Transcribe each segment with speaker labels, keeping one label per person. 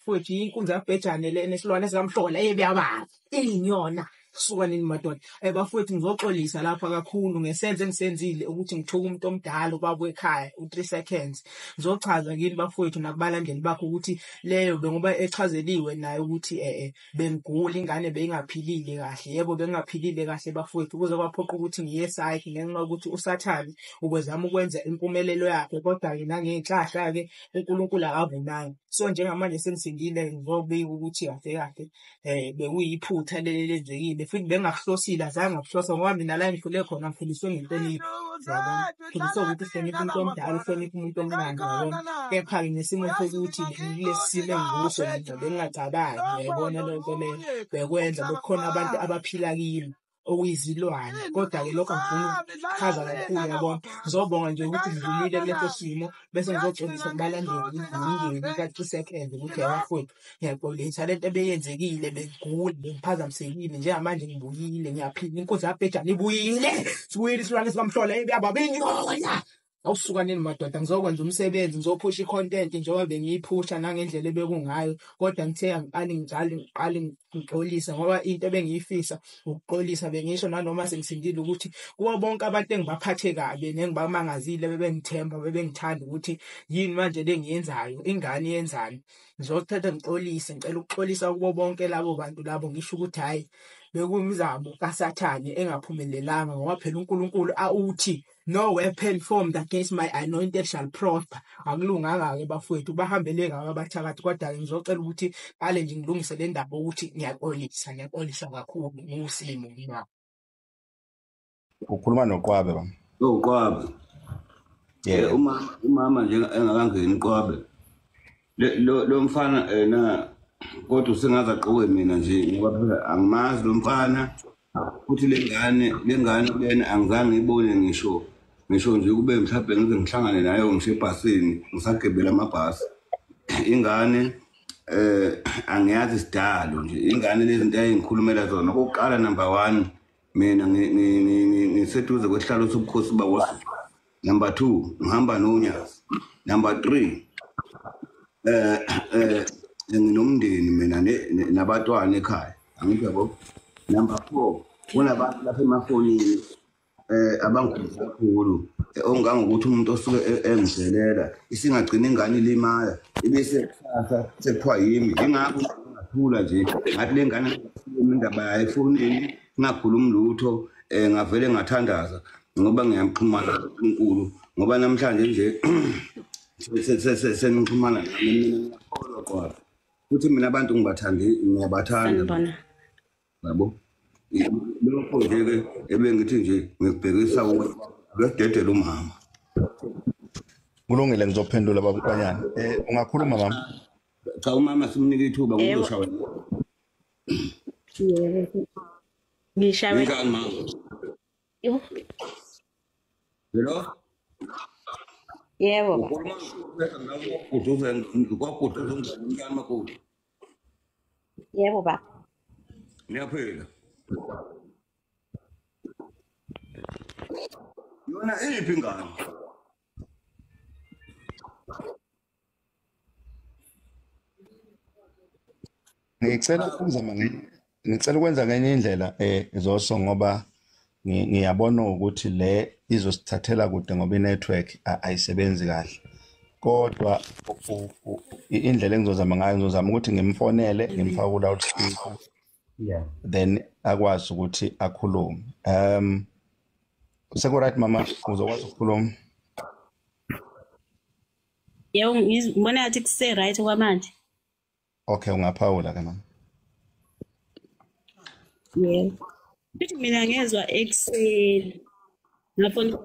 Speaker 1: Futhi inkunzi yabhejane le nesilwane esikamhlola ebyababa inyona suka nini madoda. Bafowethu ngizoxolisa lapha kakhulu ngesenzo engisenzile ukuthi ngithuke umuntu omdala ubaba wekhaya u-3 seconds. Ngizochaza kini bafowethu nakubalandeli bakho ukuthi leyo bengoba echazeliwe naye ukuthi bengigula ingane beyingaphilile kahle. Yebo bengingaphilile kahle bafowethu kuze kwaphoqa ukuthi ngiye psych ngenxa yokuthi uSathane ubezama ukwenza impumelelo yakhe kodwa-ke nangenhlahla-ke uNkulunkulu akavumanga. So njengamanje sengisindile ngizobika ukuthi kahle kahle bekuyiphutha leli elenzekile futhi bengingakuhlosile azange ngakuhlosa ngoba mina la engihlule khona ngikhuliswe ngenhlonipho yabona. Ngikhuliswe ukuthi uhloniphe umuntu omdala uhloniphe umuntu omncane yabona. Kepha-ke nesimo sokuthi kulesi simo engikuso mina bengingacabangi uyayibona leyo nto leyo bekwenza bekukhona abantu abaphila kimi okuyizilwane kodwa-ke lokho angifuni ukuchaza kakhulu yabona. Ngizobonga nje ukuthi ngidlulile kuleso simo bese ngizoxolisa kubalandeli nomndeni ka-3 seconds ukuthi bafowethu ngiyaxolisa lento ebeyenzekile bengigula bengiphazamisekile njengamanje ngibuyile ngiyaphila inkunzi yabhejane ibuyile sibuyile isilwane sikamhlola ebyababa inyoka. Awusuka nini madoda ngizokwenza umsebenzi ngizophusha i-content njengoba bengiyiphusha nangendlela ebekungayo kodwa ngithe angiqale ngijale ngiqale ngixolise ngoba into ebengiyifisa ukuxolisa bengisho nanoma sengisindile ukuthi kubo bonke abantu engibaphathe kabi nengibamangazile bebengithemba bebengithanda ukuthi yini manje le ngiyenzayo ingane yenzani. Ngizothatha ngixolise ngicela ukuxolisa kubo bonke labo bantu labo ngisho ukuthi hhayi bekuwumzamo kaSathane engaphumelelanga ngoba phela uNkulunkulu awuthi no weapon formed against my anointed shall prosper. Akulunganga-ke bafowethu bahambele kabi abathakathi kodwa-ke ngizocela ukuthi qale nje ngilungise le ndaba ukuthi ngiyaxolisa ngiyaxolisa kakhulu ngusimo nginawo.
Speaker 2: Ukhuluma noQwabe baba.
Speaker 3: Uqwabe.
Speaker 2: Yebo.
Speaker 3: Umama nje engakangeni Qwabe. Lo mfana ena kodwa usengaze aqoke mina nje ngoba phela angimazi lo mfana futhi lengane lena angizange ngiyibone ngisho nje kube mhlawumbe ngize ngihlangane nayo ngisho ebhasini ngisagibela amabhasi. Ingane angiyazi isidalo nje ingane lezi zinto engikhulumela zona. Okokuqala number 1 mina ngiseduze kwesihlalo sobukhosi bakwaZulu. Number 2 ngihamba noNyazi. Number 3 nginomndeni mina nabatwana ekhaya angithi yabo. Number 4 kunabantu lapha emafonini abangikhulisa kakhulu ongangokuthi umuntu osuke engidelela isingagcina ingane ilimala ibese kusasa sekuthiwa yimi. Ingakho ngathula nje ngathi le ngane indaba yayo efonini ngingakhulumi lutho ngavele ngathandaza ngoba ngiyamxhumana uNkulunkulu ngoba namhlanje nje senixhumana nami mina ngiyakholwa Qwabe futhi mina abantu ngibathandi ngiyabathanda yabo. Lokho nje ke ebengithi nje ngikubhekisa kuwe ngisidedele umama.
Speaker 2: Kulungile ngizophendula baba Nkwanyana. Ungakhuluma mama?
Speaker 3: Cha umama simnike ithuba ngizoshawa.
Speaker 4: Yebo. Ngishawe.
Speaker 3: Ngani mama?
Speaker 4: Yo.
Speaker 3: Hello?
Speaker 4: Yebo baba. Yebo baba.
Speaker 3: Ngiyaphila. Yona iphi ingane?
Speaker 2: Ngicela ukuzama ngicela ukwenza ngenye indlela Zoso ngoba ngiyabona ukuthi le izosithathela kude ngoba i-network ayisebenzi kahle. Kodwa indlela engizozama ngayo ngizozama ukuthi ngimfonele ngimfake ku loudspeaker.
Speaker 3: Yeah.
Speaker 2: Then akwazi ukuthi akhulume. Seku right mama uzokwazi ukukhuluma?
Speaker 4: Yebo ngibona ngathi kuse right kwamanje.
Speaker 2: Okay ungaphawula ke mama.
Speaker 4: Yebo. Futhi mina ngezwa ekuseni ngafona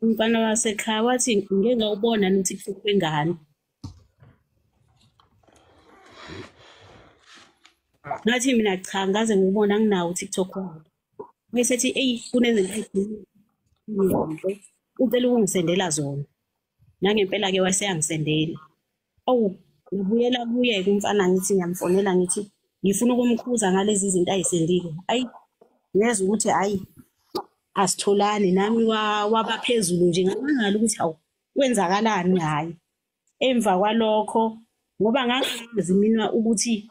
Speaker 4: umfana wasekhaya wathi ngeke ngawubona noTikTok wengane. Ngathi mina cha ngaze ngubona nginawo uTikTok wami. Wayesethi eyi kunezinto eziningi ucela ukungisendela zona. Nangempela ke waseyangisendela. Awu ngibuyela kuye kumfana ngithi ngiyamfonela ngithi ngifuna ukumkhuza ngalezi zinto ayisendile. Ayi ngezwe ukuthi hayi asitholani nami wabaphezulu nje ngamangala ukuthi hawu Kwenzakalani ngaye emva kwalokho, ngoba ngangazi mina ukuthi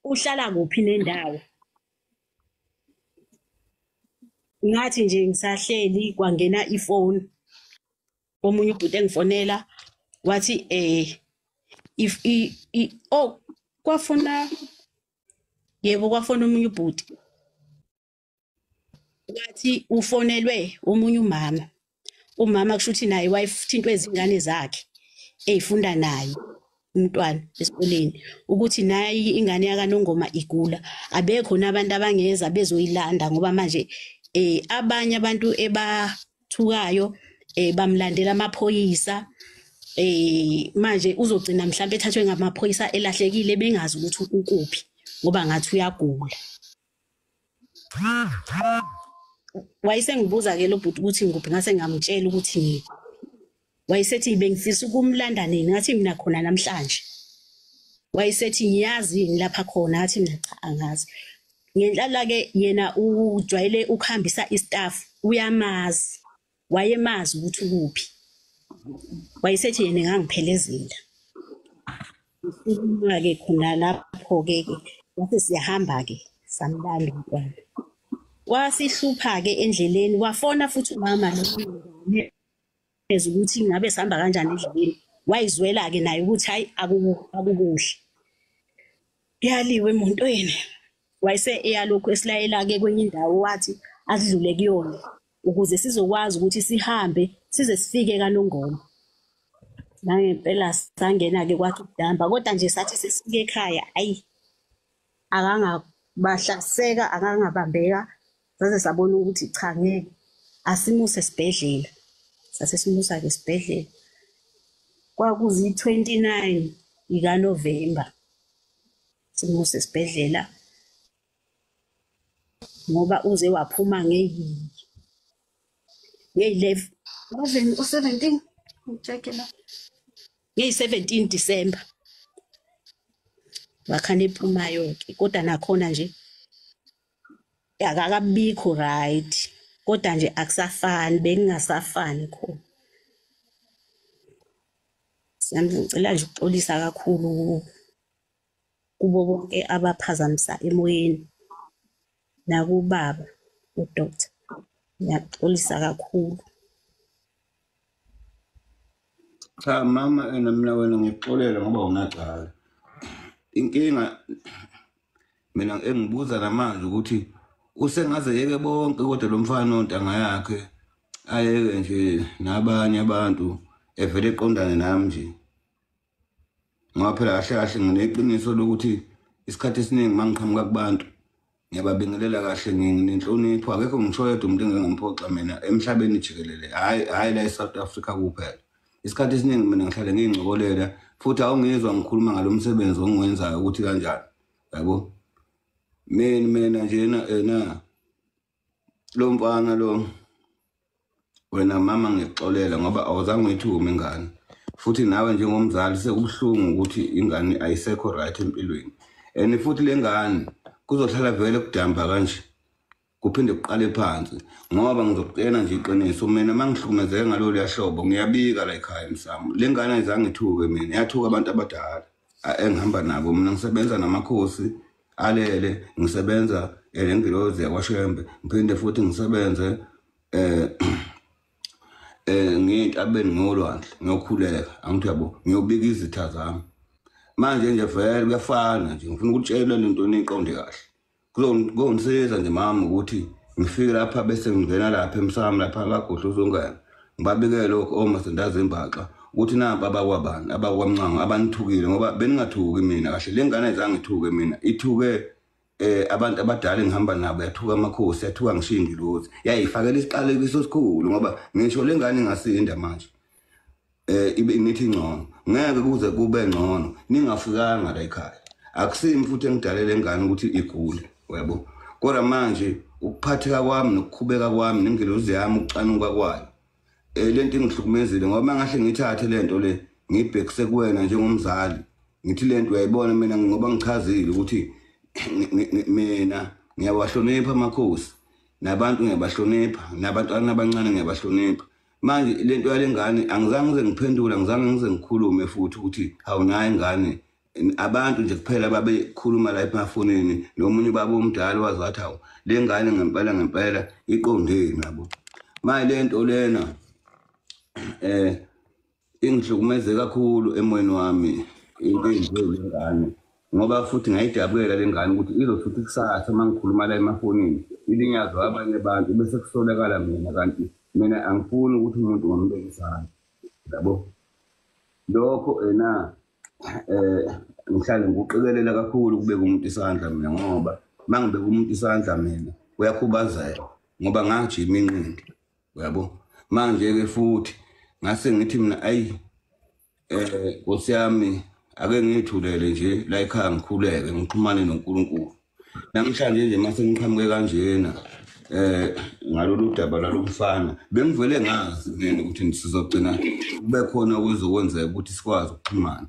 Speaker 4: uhlala kuphi nendawo. Ngathi nje ngisahleli kwangena ifoni, omunye ubhuti engifonela wathi if oh kwafona, yebo kwafona omunye ubhuti wathi ufonelwe omunye umama. Umama kusho ukuthi naye wayethintwe izingane zakhe eyifunda naye umntwana esikoleni, ukuthi nayi ingane yakaNongoma igula, abekho nabantu abangeza bezoyilanda ngoba manje abanye abantu ebathukayo bamlandela amaphoyisa, manje uzogcina mhlawumbe ethathwe ngamaphoyisa elahlekile bengazi ukuthi ukuphi ngoba ngathi uyagula. Wayesengibuza ke lo bhuti ukuthi ngikuphi, ngase ngamtshela ukuthi ngikuphi. Wayesethi bengifisa ukumlanda nini, ngathi mina khona namhlanje. Wayesethi ngiyazi yini lapha khona, ngathi mina cha angazi. Ngenhlala ke yena ujwayele ukuhambisa istaff, uyamazi, wayemazi ukuthi ukuphi. Wayesethi yena ngangiphelezela. Ke khona lapho ke wase siyahamba ke samlanda umntwana. Wasihlupha ke endleleni, wafona futhi umama lo ukuthi ngabe sihamba kanjani endleleni. Wayizwela ke naye ukuthi hayi akukuhle, yaliwe emontweni. Wayese eyalokhu esilayela ke kwenye indawo, wathi asidlule kuyona ukuze sizokwazi ukuthi sihambe size sifike kaNongoma. Nangempela sangena ke kwathi ukudamba, kodwa nje sathi sesifike ekhaya ayi akangabahlaseka, akangabambeka. Saze sabona ukuthi cha ngeke, asimuse esibhedlela. Sase simusa ke esibhedlela. Kwakuzi 29 ikaNovember simuse esibhedlela, ngoba uze waphuma ngeyi-11 u17 ngitsheke la ngeyi-17 December wakhane ephumayo ke, kodwa nakhona nje akakabikho right, kodwa nje akusafani, bengingasafani khona. Ngicela nje ukuxolisa kakhulu kubo bonke abaphazamisa emoyeni nakubaba uDoctor, ngiyaxolisa kakhulu.
Speaker 3: Cha mama, ena mina wena ngikuxolela ngoba unacala. Inkinga mina engibuza namanje ukuthi usengaze yeke bonke, kodwa lo mfana ontanga yakhe ayeke nje nabanye abantu evele eqondane nami nje. Ngoba phela kahle kahle ngineqiniso lokuthi isikhathi esiningi mangiqhamuka kubantu ngiyababingelela kahle, nginenhlonipho, akekho ngisho yedwa umuntu engingamphoxa mina emhlabeni jikelele, hayi hayi la eSouth Africa kuphela. Isikhathi esiningi mina ngihlale ngiyincokolela, futhi awungizwa ngikhuluma ngalo msebenzi ongiwenzayo ukuthi kanjani, yabo. Mina njena ena lo mfana lo, wena mama ngikuxolela ngoba awuzange uyithume ingane, futhi nawe njengomzali sekubuhlungu ukuthi ingane ayisekho right empilweni, and futhi le ngane kuzohlala vele kudamba kanje kuphinde kuqale phansi. Ngoba ngizokutshela nje iqiniso, mina mangihlukumezeke ngalolu hlobo ngiyabika la ekhaya emsamo. Le ngane ayizange ithuke mina, yathuka abantu abadala engihamba nabo. Mina ngisebenza namakhosi alele, ngisebenza lengilozi yakwaShembe, ngiphinde futhi ngisebenze ngiyentabeni ngolwandle ngiyokhuleka, angithi yabo, ngiyobika izitha zami. Manje nje vele kuyafana nje, ngifuna ukutshela lento niqonde kahle. Kuzongisiza nje mama ukuthi ngifike lapha bese ngingena lapha emsamo lapha kaGudla uzongena, ngibabikele lokho omasendazi imbaxa ukuthi nampa abakwabani abakwamncango abanithukile, ngoba beningathuki mina kahle. Le ngane ayizange ithuke mina, ithuke abantu abadala engihamba nabo, yathuka amakhosi, yathuka ngisho ingilozi, yayifakela isiqalekiso esikhulu. Ngoba ngisho le ngane ingasinda manje ibe imithi ingcono, ngeke kuze kube ngcono ningafikanga la ekhaya. Akusimi futhi engidalele ingane ukuthi igule, uyabo. Kodwa manje ukuphatheka kwami nokukhubeka kwami nengilozi yami ukucanuka kwayo lento ingihlukumezile, ngoba mangahle ngithathe lento le ngibhekise kuwena njengomzali, ngithi lento uyayibona mina, ngoba ngichazile ukuthi mina ngiyawahlonipha amakhosi nabantu, ngiyabahlonipha nabantwana abancane, ngiyabahlonipha. Manje lento yalengane angizange ngize ngiphendule, angizange ngize ngikhulume futhi ukuthi awunayo ingane. Abantu nje kuphela babekhuluma la emafonini, nomunye ubaba omdala wazi wathi hawu le ngane ngempela ngempela iqondeni yabo. Manje lento lena ingihlukumeze kakhulu emoyeni wami into enje lengane, ngoba futhi ngayidabukela lengane ukuthi izofuthi kusasa uma ngikhuluma la emafonini ilinyazwa abanye abantu bese kusolakala mina, kanti mina angifuni ukuthi umuntu ngimbeke isandla yabo. Lokho ena ngihlale ngikuqikelela kakhulu ukubeka umuntu isandla mina, ngoba mangibeka umuntu isandla mina uyakhubazeka ngoba ngajima inqindi uyabo. Manje ke futhi ngase ngithi mina ayi Nkosi yami ake ngithulele nje la ekhaya ngikhuleke ngixhumane noNkulunkulu. Namhlanje nje mase ngiqhamuke kanjena ngalolu daba lalomfana bengivele ngazi mina ukuthi sizogcina kube khona okuzokwenzeka ukuthi sikwazi ukuxhumana.